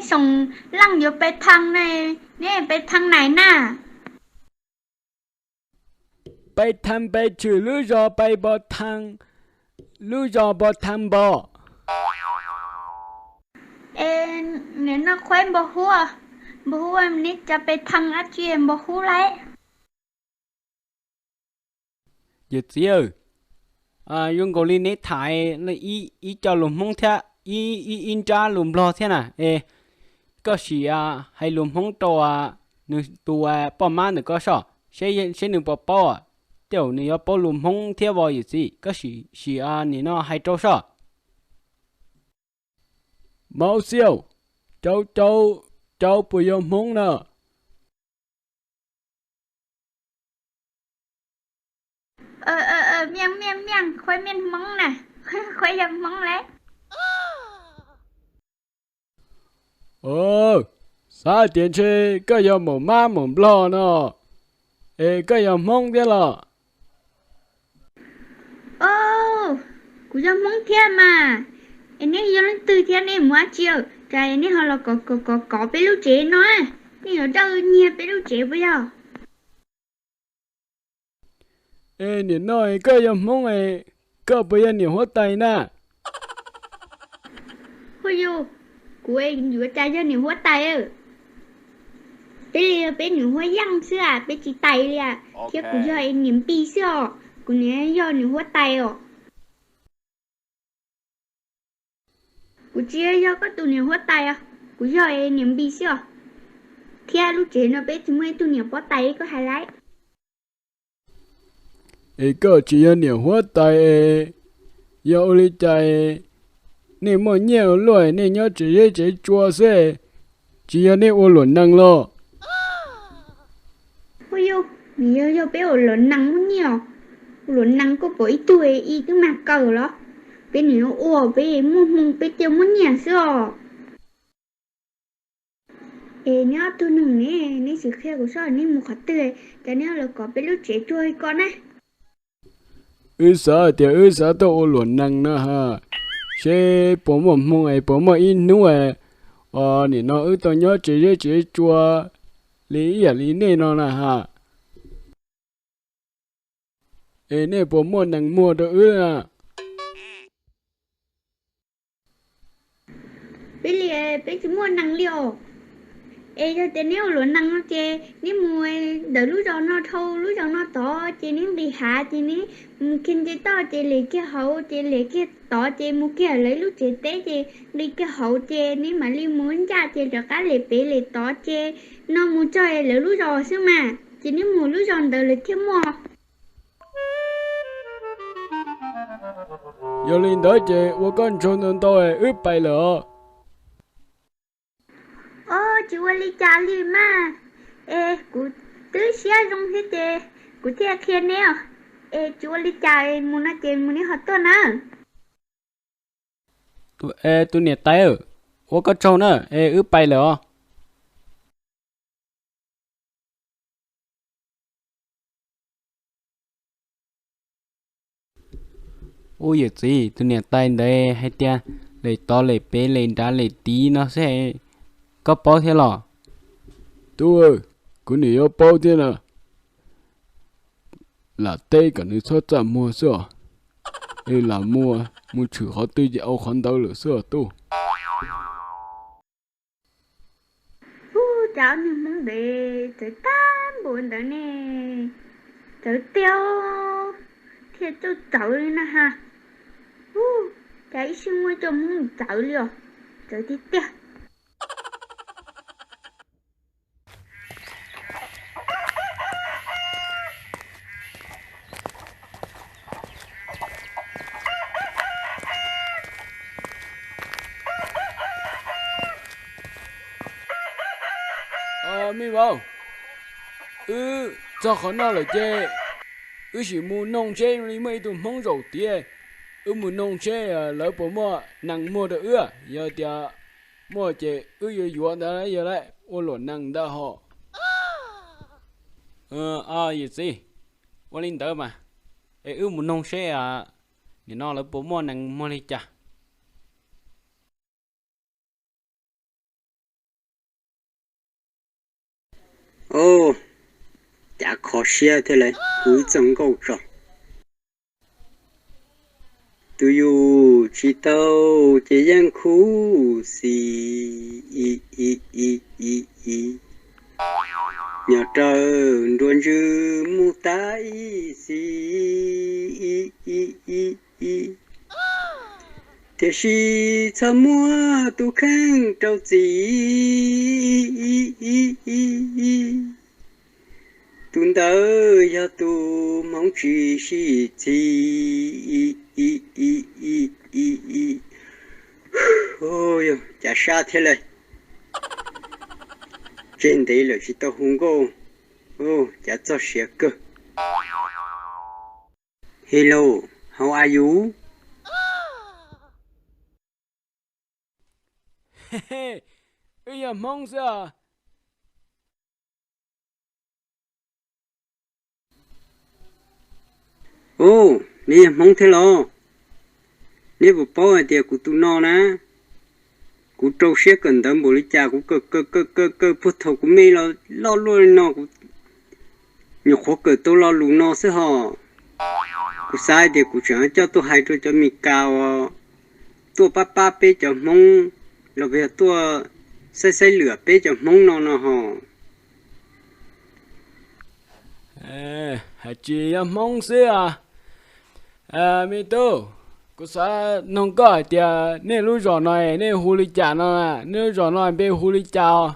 Xoom Leej yuav pais thaj ne, neb pais thaj nais na? Pais thaj pais tshwm lub zos pais pov thaj, lub zos pov thaj npog. Es nim no qhuaib npog hub, npog hub neb cov pais thaj dab tsi npog hub lauj? Yawm txiv, zoo nkaus li neb tham ib co lus Hmoob thiab ib, ib nrab lus Nplog thiab na es, koj sim hais lus Hmoob rau nws tus poj mab ntawm koj soj, seb nws puas paub, tej zaum nws yuav paub lus Hmoob thiab os yawm txiv. Koj sim, sim nim no hais rau soj. Maub xiab, cov, cov puas yog Hmoob na? Mej, mej, mej, qhuaib mej Hmoob na, qhuaib yog Hmoob lawm. Xav tias ntshe koj yog maum mab maum Nplog no, es koj yog Hmoob thiab los? Kuv yog Hmoob thiab mas. Es neb yog leej twg thiab neb mus dab tsi, cas neb ho los kov kov kov peb lub tsev no? Neb yuav dawj nyiag peb lub tsev puas yog? Es nim no koj yog Hmoob, koj puas yog niam huab tais na? Huaj yug, kuv yuav cas yog niam huab tais? Peb li yog peb niam huab yeej xwb, peb tsis tais li, thiab kuv yog niam npis xwb os, kuv niam yog niam huab tais os. Kuv tsis yog koj tus niam huab tais os, kuv yog niam npis xwb os. Thiab lub tsev no peb tsis muaj ib tug niam huab tais li koj hais lawm. Es koj tsis yog niam huab tais es yog ua li cas nej muaj nyiaj ua luaj nej nyob tsev zeb tsev tsua xwb, tsis yog nej ua luam nees los? Huaj yug, nws yog, yog peb ua luam nees muaj nyiaj os. Ua luam nees koj pom ib tug ib twb mag kaw los? Peb nim no ua peb muaj hmoo peb thiaj muaj nyiaj xwb os. Es neb ob tug neeg ne, neb sim qhia kuv soj neb mus qhov twg, cas neb los kov peb lub tsev tsuag li ko na? Wb xav tias wb xav tuaj ua luam nees no ha, seb puas muaj hmoo es puas muaj ib hnub nim no wb tau nyob tsev zeb tsev tsua li ib yam li nej no na ha. Es nej puas muaj nees muag rau wb na? Peb li, peb tsis muaj nees li os. Es yog tias neb ua luam nees no ces neb mus ntawm lub zos no dhau lub zos no tod ces neb nqis hav ces neb mus kiag nce toj ces lem kiag hauv ces lem kiag tod ces mus kiag lawv lub tsev teb ces nqis kiag hauv ces neb mam li mus ncaj ces rov qab lem pem lem tod ces no mus txog lawv lub zos xwb mas ces neb mus lub zos ntawd lawv thiaj muaj. Yog li ntawd ces ua koj ntsoog ntau ntau, wb pais lawm os. Os, tsis ua li cas li mas, es kuv twb siab zoo thiab ces kuv thiaj qhia neb os. Es tsis ua li cas, mus no ces mus neb ho tuaj na. Tus niam tais, ua koj tsaug na, es wb pais lawm os. Ub, yawm txiv, tus niam tais ntawd hais tias lem tod lem pem lem nrad lem tid no xwb, koj paub thiab los? Tub, kuv nim yuav paub thiab na. Lam teb kom nws txhob txaj muag xwb os. Es lam muag mus tshwm qhov twg ces ua qhov ntawd lawm xwb os tub. Ub, cas ob niag Hmoob ntawd txawv tag npaum ntawd ne, txawv tiag, thiaj txawj txawv li na ha. Ub, cas ib sij muaj ib co Hmoob txawv li os, txawv tiag tiag. Me vauv, wb txog qhov no lawm ces wb sim mus noog seb li muaj ib tug Hmoob zaum tiav. Wb mus noog seb lawv puas muaj nees muag rau wb, yog tias muaj ces wb yuav yuav ntawd, yog lawv ua luam nees ntawd hos. Yawm txiv, ua li ntawd mas, es wb mus noog seb nim no lawv puas muaj nees muag li cas. Au, cav kho siab thiab lauj, kuv ib txoj nkauj tso. Tus yus tsis tau ces yeej khuv xim, nyob raws nruab ntswg mus tas ib xis, tiam sis txhob muab tus kheej rau txim. Tus ntawd yog tus hmoov tsis sib txhis. Cav sab thiab lauj, tseg ntev lawm tsis tau hu nkauj, cav txog siav kawg. Hello, how are you? Wb yog Hmoob xwb os. Ub, neb yog Hmoob thiab los? Neb puas paub hais tias kuv tus no na, kuv rau siab kawm ntawv npaum li cas kuv kawm kawm kawm kawm kawm puag thaum kuv me los loj luaj li no kuv nyuam qhuav kawm tau lo lus no xwb hos. Kuv xav hais tias kuv tseem coj tuaj hais rau cov Mes Kas uas tuaj pab pab peb cov Hmoob los puas yog tuaj xaib xaib lwam peb cov Hmoob no no hos. Hais tsis yog Hmoob xwb os. Me tub, kuv xav noog koj hais tias nej lub zos no nej hu li cas no? Nej lub zos no npe hu li cas os?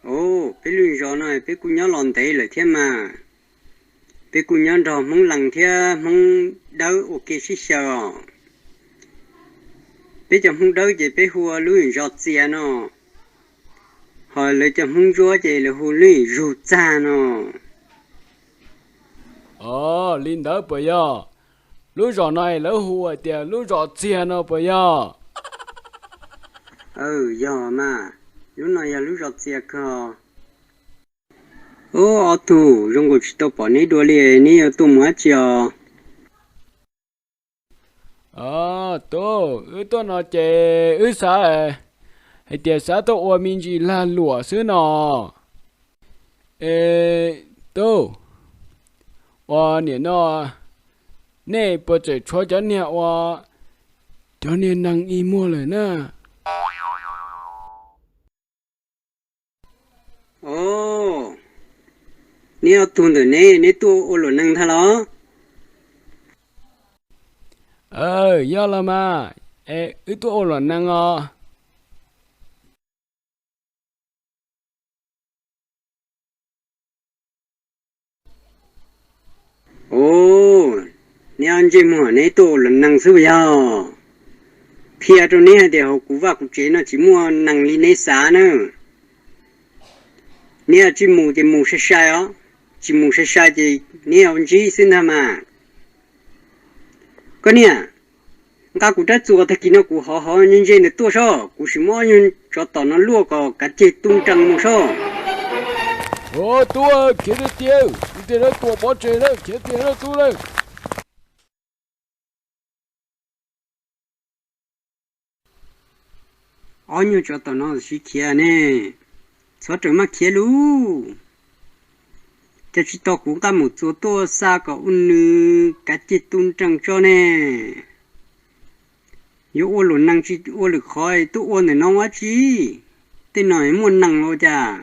Ub, peb lub zos no peb kuj nyob los ntev lawm thiab mas. Peb kuj nyob nrog Hmoob Lees thiab Hmoob Dawb ua ke sib xyaw os. Peb cov Hmoob Dawb ces peb hu ua lub zos Txias no, ho lawv cov Hmoob Ntsuab ces lawv hu lub zos Zug Txag no. Os, li ntawd puas yog? Lub zos no lawv hu hais tias lub zos Txias no puas yog? Aw, yog mas, lub no yog lub zos Txias kawg. Ub, ob tug, zoo nkaus tsis tau pom neb dua li, neb yuav tuaj mus dab tsi os? Tub, wb tuaj no ces wb xav hais tias xav tuaj ua me ntsis lag luam xwb no. Es tub, ua niam no, nej puas tseem tshuav cov niag ua, cov niag nees ib muag lawm na? Os, neb ob tug ntawm neb, neb tuaj ua luam nees ntag los? Yog los mas, es wb tuaj ua luam nees os. Os, neb ob ntsej muag neb tuaj ua luam nees xwb puas yog? Qhia rau neb hais tias hauv kuv vaj kuv tsev no tsis muaj nees li neb xav na. Neb yuav tsij mus ces mus sai sai os, tsis mus sai sai ces neb yuav ntsib xwb ntag mas. Koj niam, nqa kuv rab txuas tag kis no kuv hov hov ntsej ntsej ntawd tuaj soj, kuv sim muab ob nyuag tsov tom no luaj kom kav ceg tu nrees mus soj. Tub, khiav tiag tiag, tus tiag lawv tua pov tseg lawm, khiav tiag lawm tub lawm. Ob nyuag tsov tom no sib khiav ne, txhob rawm maj khiav lauj. Cas tsis tau kuv nqa mus txuas tuaj xa kom ua nws kav ceg tu nrees tso ne. Yuav ua luam nees tsis ua lwm qhov tuaj ua ntawm no ua dab tsi? Tej no muaj nees los cas?